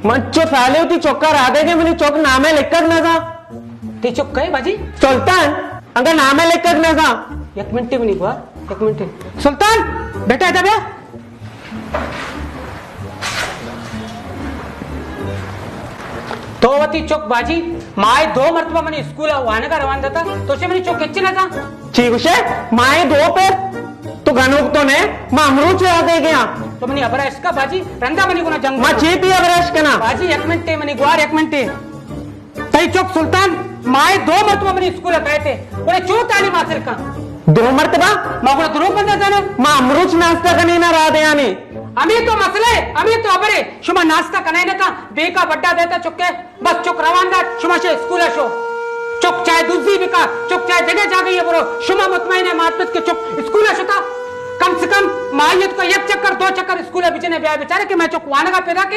من چو سالے وتی چکا را دے گے، منی چک نامے لکھگ نہ زان۔ تی چک کئے باجی؟ سلطان، انگا نامے لکھگ نہ زان۔ یک منٹے منی گوار، یک منٹے۔ سلطان، بیٹا ادا بیا۔ تو وتی چک باجی، ماہ دو مرتبہ منی اسکول ء وانگ ء روان داتا، تو چے منی چک ہچ نہ زان؟ چی گوشے؟ ماہ دو پر؟ تو گنوک تو نے، ما امروچ را دے گیا۔ تو منی ہبر اشکا باجی، رندا منی گنا جنگ ما چی تی ہبر اشکنا؟ باجی، یک منٹے منی گوار، یک منٹے۔ تئی چک سلطان ماہ دو مرتبہ منی اسکول ء کئیت، گڑا چو تعلیم حاصل کن؟ دو مرتبہ؟ ما گڑا دروگ بندہ زانا؟ ما امروچ ناشتہ کنینا را دیانی۔ ہمے تو مسئلہ ہے، ہمے تو ہبرے، شما ناشتہ کنائے نہ تا، بیکا بڈا دیتا چکے، بس چک روان دات، شما شے اسکول ء شو۔ چک چاہے دزی بکا، چک چاہے دگہ جاگہی برو، شما مطمئن ہے مات پت کہ چک اسکول ء شتا؟ کم سے کم ماہیت کو یک چکر، دو چکر اسکول ء بچنے بیا بچارے کہ میں چک وانگا پیدا کے